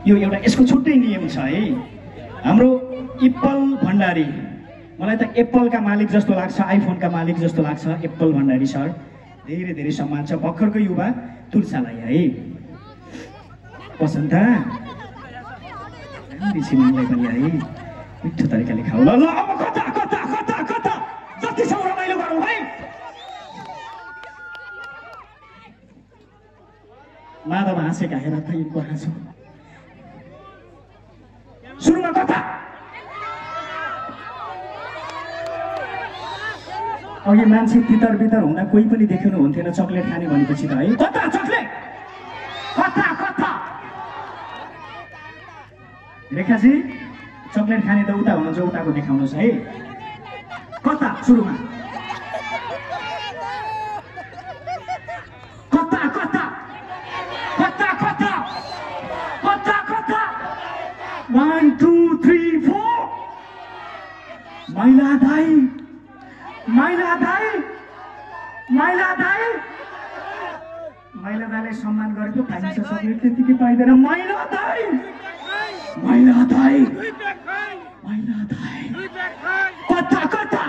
यो एउटा यसको छुट्टै नियम छ है। हाम्रो इप्पल भण्डारी, मलाई त एप्पलका मालिक जस्तो लाग्छ, आइफोनका मालिक जस्तो लाग्छ एप्पल भण्डारी सर। धेरै धेरै सम्मान छ भर्खरको युवा तुलसालाई है। बसन्ता छिमेकलाई पनि है मिठो तरिकाले खाऊ। ल ल अब कता कता कता कता जति छ रमाइलो गरौँ है। माधव हाँसेका हेर त यिनको हाँसो। सुरुमा कता अघि मान्छे तितर बितर हुँदा कोही पनि देख्नु हुन्थेन चक्लेट खाने भनेपछि त है। कता चक्लेट कता कता रेखाजी चक्लेट खाने त उता हुनुहुन्छ, उताको देखाउनुहोस् है। कता सुरुमा कता कता कता कता कता कता 1 2 3 4 माइला दाई माइला दाई माइला दाई माइला दाईले सम्मान गरेको पाइन्छ चक्लेट त्यतिकै पाइँदैन। माइला दाई माइला दाई माइला दाई कता कता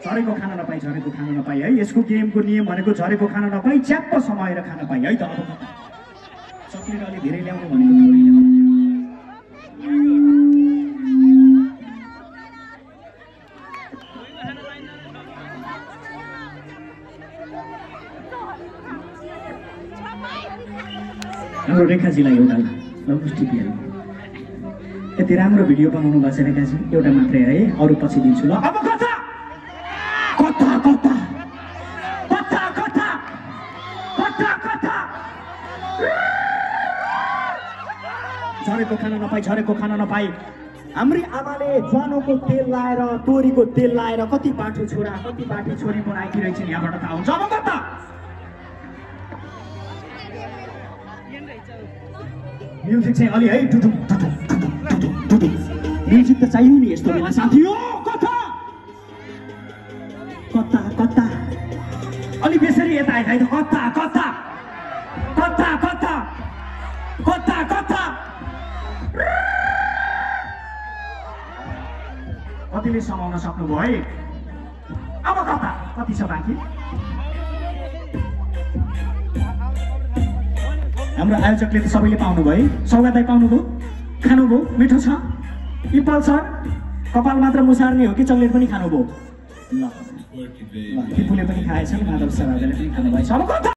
झरेको खान नपाई झरेको खान नपाई है। यसको गेमको नियम भनेको झरेको खान नपाई च्याप्प समाएर खान पाई है। त अब कता चक्लेट अलि धेरै ल्याउनु भनेको थोरै ल्याउनु। हाम्रो रेखाजीलाई एउटा लौकुस टिपिहाल्नु। यति राम्रो भिडियो बनाउनु भएको छ रेखाजी, एउटा मात्रै है, अरू पछि दिन्छु ल। अब कता कता कता कता कता कता कता झरेको खान नपाई झरेको खान नपाई। हाम्री आमाले ज्वानोको तेल लाएर तोरीको तेल लाएर कति बाठो छोरा कति बाठी छोरी बनाएकी रहेछन्, यहाँबाट थाहा हुन्छ। अब कता म्युजिक चाहिँ अलि है टुटुम टुटुम टुटुम टुटुम टुटुम म्युजिक त चाहियो नि यस्तो बेला साथी। हो कता कता कता अलि बेसरी यता आइ त कता कता कता कता कता कता कतिले समाउन सक्नुभयो है। अब कता कति छ बाँकी। हाम्रो आयोजकले त सबैले पाउनुभयो, सौगात पाउनुभयो, खानुभयो, मिठो छ। इप्पल सर कपाल मात्र मुसार्ने हो कि चक्लेट पनि खानुभयो? ल ल टिपुले पनि खाएछन्, माधव सर पनि खानुभएछ। अब कता